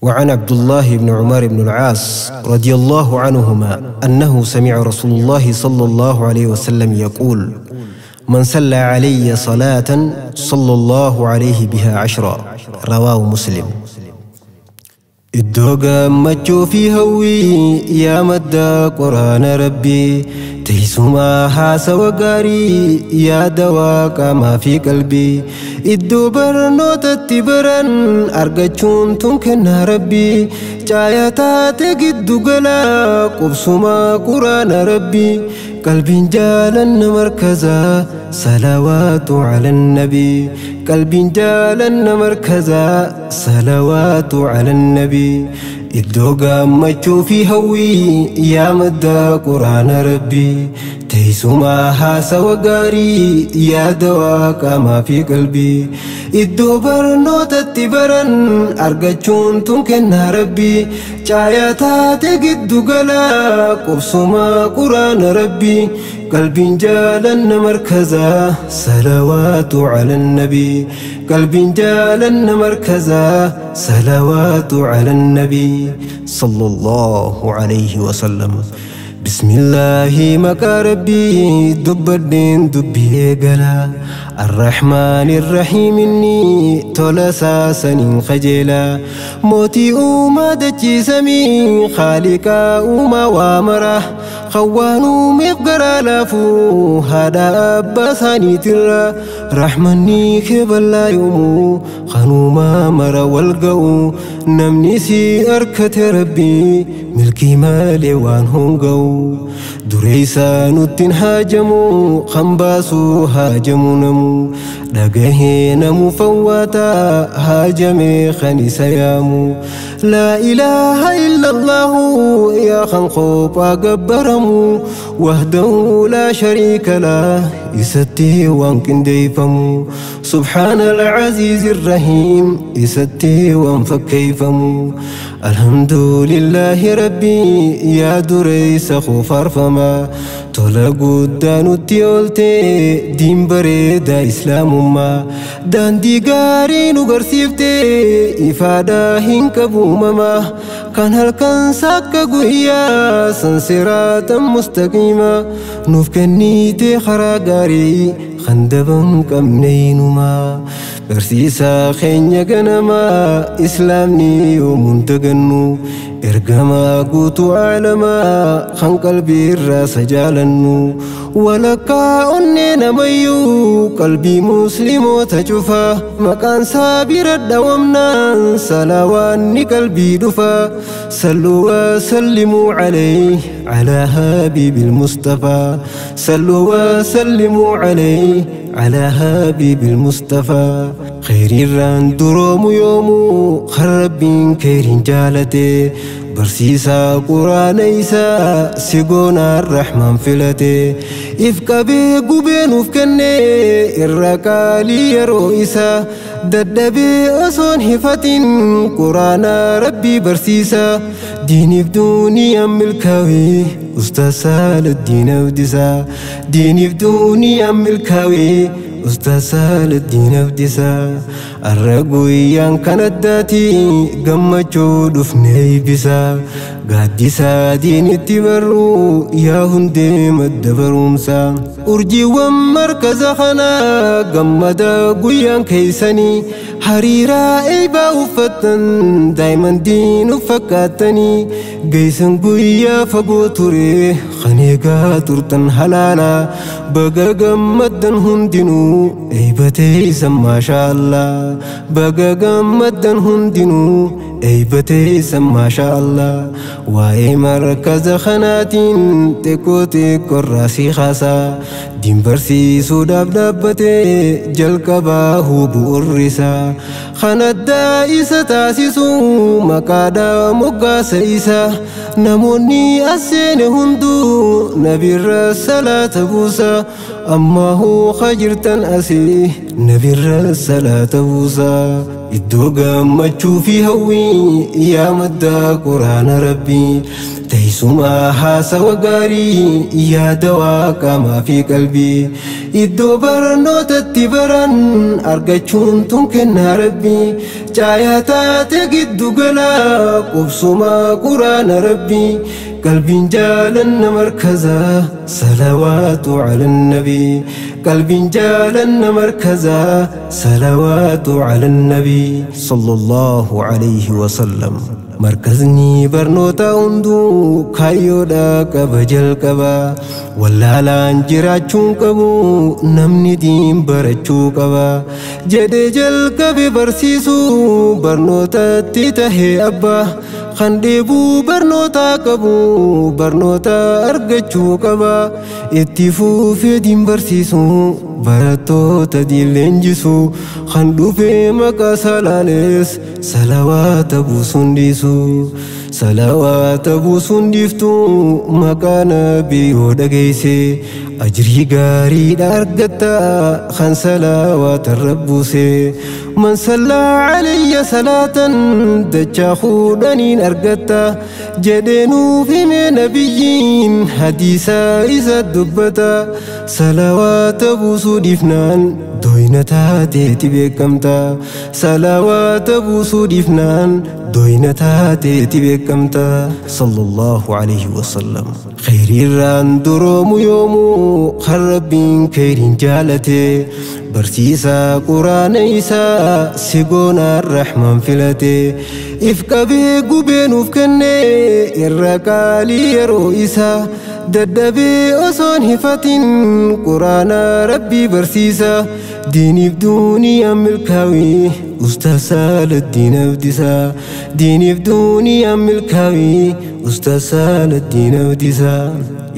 وعن عبد الله بن عمر بن العاص رضي الله عنهما أنه سمع رسول الله صلى الله عليه وسلم يقول: من صلى علي صلاة صلى الله عليه بها 10. رواه مسلم. Iddoo gammachuu fi hawwii yaa madda quraana rabbii, teessumaa haasawa gaarii yaa dawaa qaamaa fi qalbii, iddoo barnootatti baran argachuun tun kennaa rabbii, caaya taate giddu galaa qubsumaa quraana rabbii, qalbiin jaalanna markazaa salawaatu ala nabii, qalbiin jaalanna markazaa salawaatu ala nabii. Iddoo gammachuu fi hawwii yaa madda quraana rabbii, teessumaa haasawa gaarii yaa dawaa qaamaa fi qalbii, iddoo barnootatti baran argachuun tun kennaa rabbii, caaya taate giddu galaa qubsumaa quraana rabbii, qalbiin jaalanna markazaa salawaatu ala nabii, qalbiin jaalanna markazaa salawaatu ala nabii sallallahu alayhi wasallam. Bismillaahi maqaa rabbii dubbadheen dubbii eegala, arrahmaan irrahiim inni tola saasaniin qajeela, mootii uumaa dachiisamii khaaliqaa uumaa waa mara, khawwaan uumeef garaa laafuu haadha abbaa isaaniitirra, rahmanni kee bal'aa yoomuu kanuumaa mara wal ga'u, namni si arkate rabbii milkii malee waan honga'u, dureessa nuttiin haajamu kan baasuu haajamu namu, dhagahee namu fawwaata haajamee kan isa yaamu, laa ilaaha illallahu yaa kan qophaa gabbaramu, wahdahu laa shariika lah isatti waan qindeeffamu, subhaana al-aziizi irrahiim isatti waan fakkeeffamu, alhamdulillaahi rabbii yaa dureessa faarfama, tola guddaa nutti oolte diin bareedaa islaamummaa, daandii gaarii nu garsiifte ifaadhaa hin qabu uumamaa, kan halkan sakka guyyaa san siraatan mustaqiima, nuuf kennite karaa gaarii kan daban qabne inumaa, barsiisaa keenya ganamaa islaamni yoomuun dagannu, ergamaa guutuu aalamaa kan qalbii irraa sajaalannu, walakkaa onnee namayyuu qalbii musliimoota cufa, maqaan isaa bira dhawamnaan salawaanni qalbii dhufa, salluu wasallimuu alayhi ala habiibil mustafaa, salluu wasallimuu alayhi ala habiibil mustafaa. Khayriirraan duroomu yoomuu kan rabbiin khayriin jaalate, barsiisaa quraana isaa si goonaan rahmaan filate, if qabee gubee nuuf kenne irra qaalii yeroo isaa, dadhabee osoon hifatin quraana rabbii barsiisa, diiniif duuniyaan milkaa'ee ustaaz Saaladdiin Abdisaa, diiniif duuniyaan milkaa'ee ustaaz Saaladdiin Abdisaa. Arra guyyaan kan addaati gammachuu dhufne eebbisaa, gaaddisaa diinitti barruu yaa hundee madda barumsaa, urjiiwwan markaza kanaa gammada guyyaan keessanii, hariiraa eebaa uffattan daayimandiin uffakkaatanii, geessan guyyaa fagoo ture kan eegaa turtan halaala, baga gammaddan hundinuu eebbateessan maashaa Allah, baga gammaddan hundinuu eebbateessan maashaa Allah. Waa'ee markaza kanaatiin xiqqoo xiqqoorraa si kaasaa, diin barsiisuudhaaf dhaabbatee jalqabaa bu'uurri isaa, kan addaa isa taasisu maqaadhaa moggaasa isaa, namoonni as seene hunduu nabirra salaata buusa, ammaa hoo jirtan asii nabirra salaata buusa. Iddoo gammachuu fi hawwii yaa madda quraana rabbii teessumaa haasawa gaarii yaa dawaa qaamaa fi qalbii iddoo barnootatti baran argachuun tun kennaa rabbii caayaa taate giddu galaa qubsumaa quraana rabbii qalbiin jaalanna markaza salawaatu ala nabii qalbiin jaalanna markaza salawaatu ala nabii sallallahu alayhi wasallam. Markazni barnoota hunduu kaayyoodha qaba jalqaba wallaalaan jiraachuun qabu namni diin barachuu qaba jedhee jalqabe barsiisuu barnootatti tahee abbaa kan dheebuu barnootaa qabu barnoota argachuu qaba itti fufee diin barsiisuu barattoota diin leenjisuu kan dhufee maqaa salaalees salawaata buusuun dhiisu salawaata buusuun dhiiftu maqaa nabii yoo dhageesse ajrii gaariidha argatta kan salawaata rabbuuse man sallaa calayya salaatan dachaa kudhaniin argatta jedhee nuuf hime nabiyyiin hadiisa isa dubbata salawaata buusuu dhiifnaan doyna taateeti beekamta salawaata buusuu dhiifnaan doyna taateeti beekamta sallallahu alayhi wasallam. Khayriirraan duroomu yoomuu kan rabbiin khayriin jaalate barsiisaa quraana isaa si goonaan rahmaan filate if qabee gubee nuuf kenne irra qaalii yeroo isaa dadhabee osoon hifatin quraana rabbii barsiisa diiniif duuniyaan milkaawii ustaaz Saaladdiin Abdiisaa diiniif duuniyaan milkaawii ustaaz Saaladdiin Abdiisaa.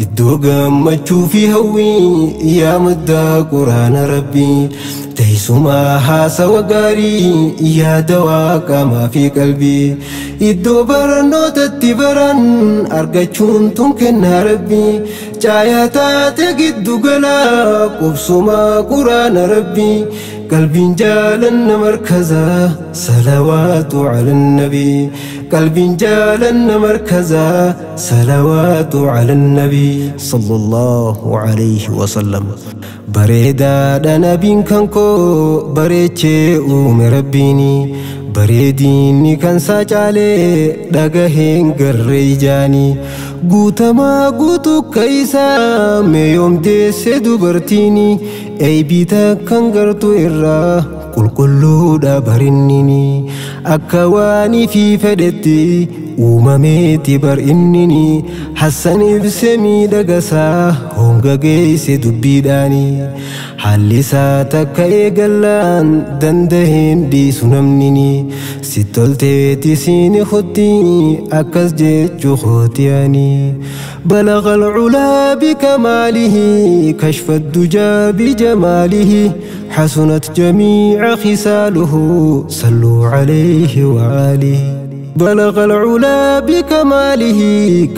Iddoo gammachuu fi hawwii yaa madda quraana rabbii teessumaa haasawa gaarii yaa dawaa qaamaa fi qalbii iddoo barnootatti baran argachuun tun kennaa rabbii caayaa taate giddu galaa qubsumaa quraana rabbii qalbiin jaalanna markaza salawaatu ala nabii qalbiin jaalanna markaza salawaatu ala nabii sallallahu alayhi wasallam. Bareedaadha nabiin kan koo bareechee uume rabbiini bareedinni kan isaa caalee dhagaheen garree ijaanii guutamaa guutuu isaa meeyoom deesse dubartiini eeybita kan gartuu irraa qulqulluudha barinnini akka waanii fi fedhetti uumameeti bar innini Hassan ibse miidhagasaa honga geesse dubbiidhaani haalli isaa takka eegallaan dandaheen dhiisu namnini si tolteeti siini kutti akkas jechuu kootiyani بلغ العلا بكماله كشف الدجى بجماله حسنت جميع خصاله صلوا عليه وآله. بلغ العلا بكماله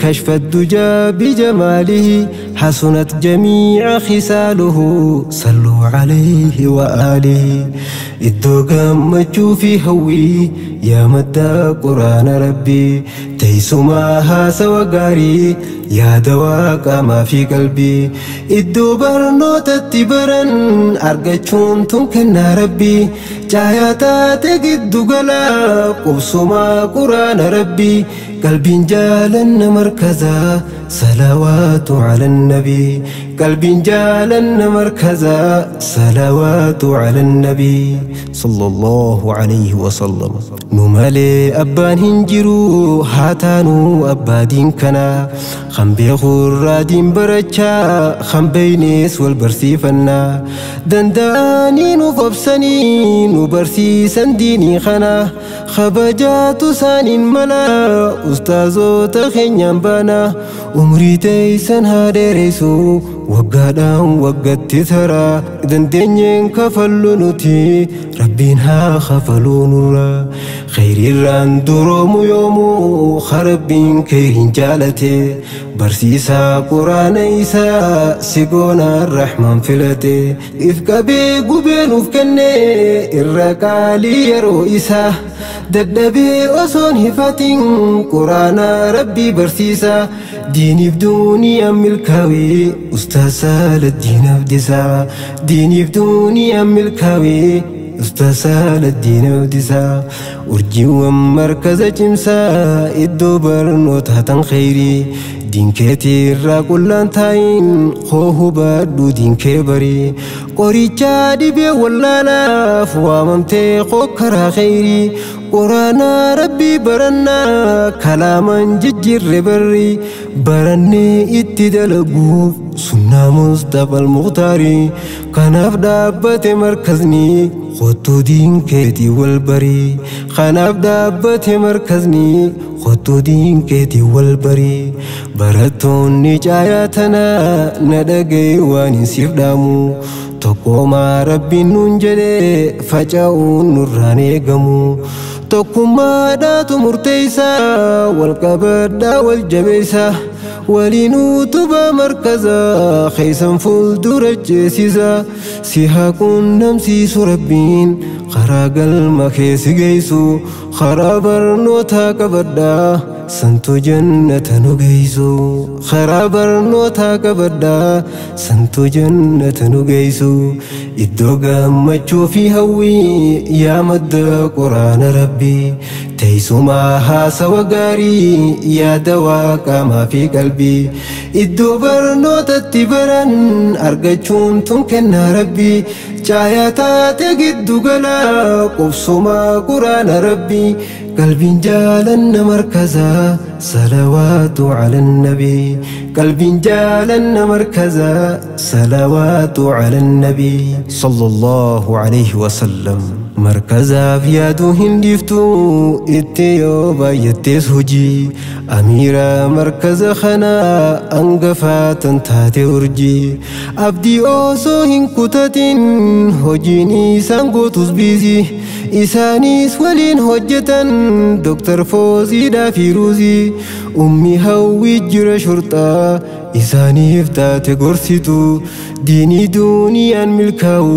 كشف الدجى بجماله حسنت جميع خصاله صلوا عليه وآله. Iddoo gammachuu fi hawwii yaa madda quraana rabbii teessumaa haasawa gaarii yaa dawaa qaamaa fi qalbii iddoo barnootatti baran argachuun tun kennaa rabbii caayaa taate giddu galaa qubsumaa quraana rabbii qalbiin jaalanna markaza salawaatu ala nabii qalbiin jaalanna markaza salawaatu ala nabii sallallahu alayhi wasallam. Nu malee abbaan hin jiru haa taanuu abbaa diin kanaa kan beekurraa diin barachaa kan beeynees wal barsiifannaa danda'anii nuuf obsanii nu barsiisan diinii kana kabajaatu isaaniin mala ustaazota keenyaan baana umrii teessan haa dheeressu Waggaadhaan waggatti taraa dandeenyeen kafallu nuti rabbiin haa kafaluu nurraa khayriirraan duroomu yoomuu rabbiin khayriin jaalate barsiisaa quraana isaa si goonaan rahmaan filate if qabee gubee nuuf kenne irra qaalii yeroo isaa dadhabee osoon hifatin quraana rabbii barsiisa diiniif duuniyaan milkaawee ustaaz Saladdiin Abdiisaa diiniif duuniyaan milkaawee ustaaz Saladdiin Abdiisaa urjiiwwan markaza cimsaa iddoo barnootaa tan khayrii diinkeetii irraa qullaan taayin koo hubadhu diinkee barii qorichaa dhibee wallaalaaf waamamtee karaa khayrii quraana rabbii barannaa kalaaman jijjiirre barri barannee itti dalaguuf sunnaa Mustafa al-Mukhtaari kanaaf dhaabbate markazni kottuu diinkeetii wal barii kanaaf dhaabbate markazni kottuu diinkeetii wal barii barattoonni caayaa tanaa na dhagaye waan hin siif dhaamu tokkoomaa rabbiin nuun jedhee faca'uun nurraan eegamu tokkummaadhaatu murteessaa wal qabadhaa wal jabeessaa waliin utubaa markazaa keessan fuuldura ceesisa si haa quunnamsiisu rabbiin karaa galma keessi geessu karaa barnootaa qabadhaa santu jannata nu geessu karaa barnootaa qabadhaa santu jannata nu geessu iddoo gammachuu fi hawwii yaa madda quraana rabbii teessumaa haasawa gaarii yaada waaqaamaa fi qalbii iddoo barnootatti baran argachuun tun kennaa rabbii caayaa taate giddu galaa qubsumaa quraana rabbii qalbiin jaalanna markazaa salawaatu ala nabii qalbiin jaalanna markazaa salawaatu ala nabii sallallahu alayhi wasallam markazaaf yaaduu hin dhiiftu itti yoo baay'attees hojii amiira markaza kanaa hangafaatan taate urjii abdii osoo hin kutatin hojiin isaan gootus biizii isaanis waliin hojjetan Dr. Fooziidhaa fi Ruuzii ummi hawwii jira shurxaa isaaniif taate gorsitu diinii duuniyaan milkaa'u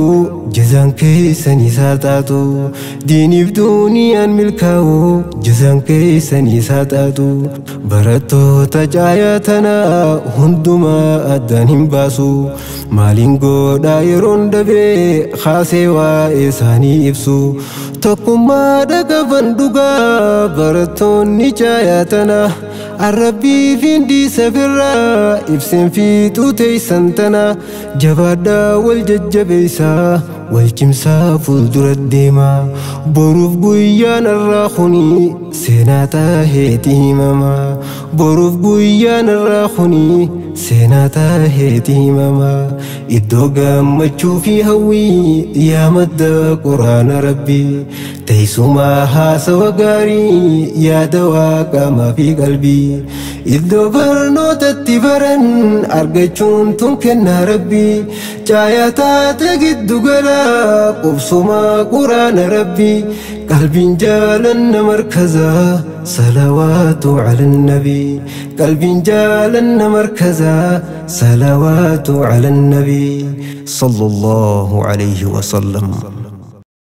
jazaan keessan isaa taatu diiniif duuniyaan milkaa'u jazaan keessan isaa taatu barattoota caayaa tanaa hundumaa addaan hin baasu maaliin godhaa yeroon dabee kaasee waa'ee isaanii ibsu tokkummaadha qaban dhugaa barattoonni caayaa tanaa arrabbii fi dhiisa birraa ibseen fiixuu teessan tana jabaadhaa wal jajjabeessaa wal cimsaa fuuldura deemaa boruuf guyyaan irraa kuni seenaa taaheeti himamaa boruuf guyyaan irraa kuni seenaa taaheeti himamaa iddoo gammachuu fi hawwii yaa madda quraana rabbii teessumaa haasawa gaarii yaada waaqaamaa fi qalbii iddoo barnootatti baran argachuun tun kennaa rabbii caayaa taate giddu galaa qubsumaa quraana rabbii qalbiin jaalanna markazaa salawaatu ala nabii qalbiin jaalanna markazaa salawaatu ala nabii sallallahu alayhi wasallam.